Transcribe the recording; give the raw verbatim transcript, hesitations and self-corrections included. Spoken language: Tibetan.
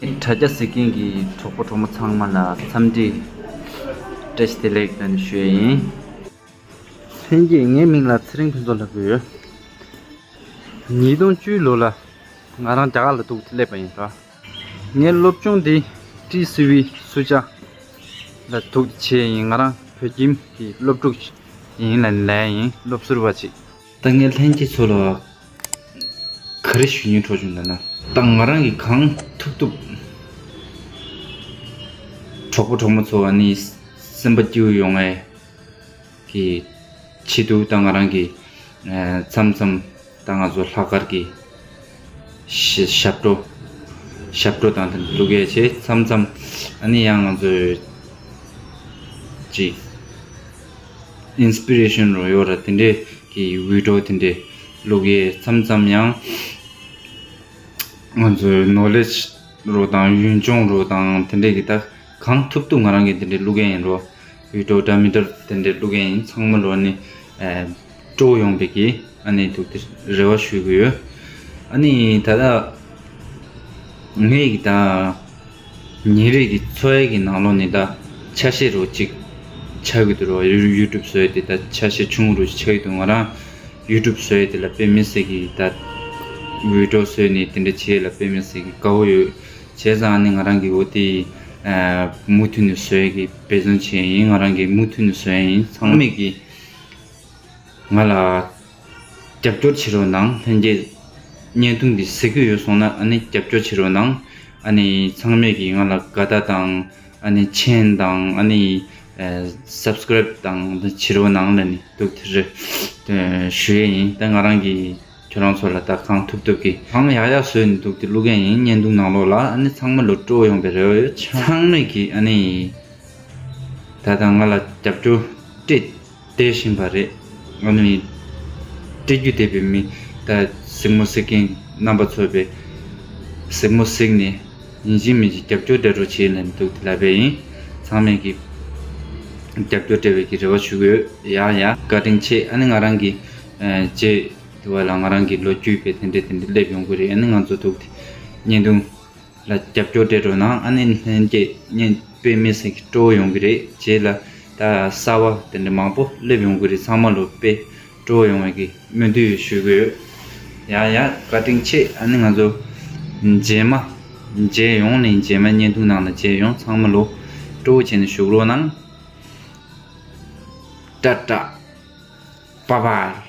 དྲ་རྒྱ་གཟིགས་མཁན་གྱི་གྲོགས་པོ་གྲོགས་མོ་ཚང་མ་ལ་འཚམས་འདྲི་བཀྲ་ཤིས་བདེ་ལེགས་ཞུ་ཡ་ཡིན། ལྷན་རྒྱས། ངའི་མིང་ལ་ཚེ་རིང་ཕུན་ཚོགས་ལབ་ཀྱི་ཡོད། ཉིས་སྟོང་བཅུ་ལོ་ལ་ང་རང་རྒྱ་གར་ལ་འདུག་སླེབས་པ་ཡིན་ར། ངའི་སློབ་སྦྱོང་འདི་ཊི་སི་ཝི་སུ་ཇཱ་ལ་འདུག་བྱས་ཡིན། ང་རང་བོད་ཁྱིམ་གྱི་སློབ་ཕྲུག་ཡིན་ལ་ལས་ཡིན། སློབ་ཟུར་བ་ཅིག་ད་ངས་ལྷན་རྒྱས་ཚོ་ལ་ག་རེ་ཞུ་སྙིང་བྲོ་བྱུང་ལབ་ན། ད་ང་རང་གིས་གང་ཐུབ་ཐུབ་གྲོགས་པོ་གྲོགས་མོ་ཚོ་ཨ་ནི་སེམས་པ་སྐྱིད་པོ་ཡོང་ངེས་ཀྱི་ཆེད་དུ། ད་ང་རང་གིས་ཨ་མཚམས་མཚམས་ད་ང་ཚོ་ལྷག་དཀར་གྱི་ཞབས་བྲོ་ཞབས་བྲོ་དང་དེ་འདྲ་བླུག་ཡས་བྱས། མཚམས་མཚམས་ཨ་ནི་ཡང་ང་ཚོས་ཅིག་ཨིན་སི་པི་རེ་ཤན་རུ་ཡོད་ར། དེ་འདྲས་ཀྱི་བི་ཌི་ཡོ་དེ་འདྲས་བླུག་ཡས། མཚམས་མཚམས་ཡང་ང་ཚོའི་ནོ་ལེཇ་རུ་དང་ཡུལ་ལྗོངས་རུ་དང་དེ་འདྲས་ཀྱི་ད་གང་ཐུབ་ཐུབ་ང་རང་གིས་དེ་འདྲས་བླུག་ཡས་ཡིན་རོ། བི་ཌི་ཡོ་འདྲ་མི་འདྲ་དེ་འདྲས་བླུག་ཡས་ཡིན། ཚང་མ་ལོ་ནི་ཨ་སྤྲོ་ཡོང་བའི་གི་ཨ་ནི་འདུག་སྟེ་རེ་བ་ཞུ་གི་ཡོད། ཨ་ནི་ད་ལྟ་ངའི་གི་ད་ཉིན་རེ་གི་འཚོ་བའི་གི་ནང་ལོགས་ནས་ད་ཆ་ཤས་རོ་གཅིག་ཆགས་ཀྱི་འདུག་རོ། ཡུ་ཡུ་ཊུབ་བཟོ་ཡས་དེ་ད་ཆ་ཤས་ཆུང་ངུ་རོ་ཆགས་ཀྱི་འདུག་ང་རང་ཡུ་ཊུབ་བཟོ་ཡས་དེ་ལ་དཔེ་མི་སྲིད་གི་ད་བི་ཌི་ཡོ་བཟོས་ནས་དེ་འདྲ་བྱེད་ཡས་ལ་དཔེ་མི་སྲིད་གི་དགའ་བོ་ཡོད། བྱས་ཙང་ཨ་ནི་ང་རང་གི་འོ་དེ་ཨ་མུ་མཐུད་ནས་བཟོ་ཡས་ཀྱི་འབད་བརྩོན་བྱས་ཡིན། ང་རང་གིས་མུ་མཐུད་ནས་བཟོ་ཡས་ཡིན། ཚང་མས་ཀྱི་ང་ལ་རྒྱབ་སྐྱོར་བྱེད་རོགས་གནང་། ལྷན་རྒྱས་བརྙན་ཐུང་འདི་གཟིགས་ཀྱི་ཡོད་སོང་ན་ཨ་ནི་རྒྱབ་སྐྱོར་བྱེད་རོགས་གནང་། ཨ་ནི་ཚང་མས་ཀྱི་ང་ལ་དགའ་རྟགས་དང་ཨ་ནི་མཆན་དང་ཨ་ནི་ཨ་སབ་སི་ཀ་རེབ་དང་བྱེད་རོགས་གནང་ལབ་ནས་འདུག་དེ་རེད་ཞུ་ཡས་ཡིན། ད་ང་རང་གིས་ཁྱོད་རང་ཚོ་ལ་ད་གང་ཐུབ་ཐུབ་ཀྱི་གང་ཡག་ཡག་བཟོས་ནས་འདུག་དེ་བླུག་ཡས་ཡིན། བརྙན་ཐུང་ནང་ལོགས་ལ་ཨ་ནི་ཚང་མ་ལོ་སྤྲོ་ཡོང་བའི་རེ་བ་ཡོད། ཚང་མས་ཀྱི་ཨ་ནི་ད་ལྟ་ང་ལ་རྒྱབ་སྐྱོར་སྤྲད་བསྡད་བཞིན་པ་རེད། ཨ་ནི་སྤྲད་རྒྱུ་བསྡད་པའི་མི་ད་གཟིགས་མོ་གཟིགས་མཁན་རྣམ་པ་ཚོ་བས་གཟིགས་མོ་གཟིགས་ནས་ཡིན་གཅིག་མིན་གཅིག་རྒྱབ་སྐྱོར་སྤྲད་རོགས་བྱེད་ལབ་འདུག་དེ་ལབ་པས་ཡིན། ཚང་མས་ཀྱི་རྒྱབ་སྐྱོར་སྤྲད་པའི་གི་རེ་བ་ཞུ་གི་ཡོད། ཡ་ཡ་བཀའ་དྲིན་ཆེ། ཨ་ནི་ང་རང་གི་ཨ་རྗེས་དེ་བ་ལ་ང་རང་གི་ལོ་རྒྱུས་པའི་དེ་འདྲས་དེ་འདྲས་སླེབས་ཡོང་གི་རེད། ཨ་ནི་ང་ཚོ་འདུག་དེ་བརྙན་ཐུང་ལ་རྒྱབ་སྐྱོར་སྤྲད་རོགས་གནང་། ཨ་ནི་ལྷན་རྒྱས་བརྙན་དཔེ་མི་སྲིད་ཀྱི་སྤྲོ་བོ་ཡོང་གི་རེད། རྗེས་ལ་ད་གསར་པ་དེ་འདྲ་མང་པོ་སླེབས་ཡོང་གི་རེད། ཚང་མ་ལོ་དཔེ་སྤྲོ་བོ་ཡོང་བའི་གི་སྨོན་འདུན་ཞུ་གི་ཡོད། ཡ་ཡ་བཀའ་དྲིན་ཆེ། ཨ་ནི་ང་ཚོ་རྗེས་མ་མཇལ་ཡོང་ནས་རྗེས་མ་བརྙན་ཐུང་ནང་ལ་མཇལ་ཡོང་། ཚང་མ་ལོ་སྤྲོ་བོ་བྱས་ནས་བཞུགས་རོགས་གནང་། ཏ་ཏ། བ་བ།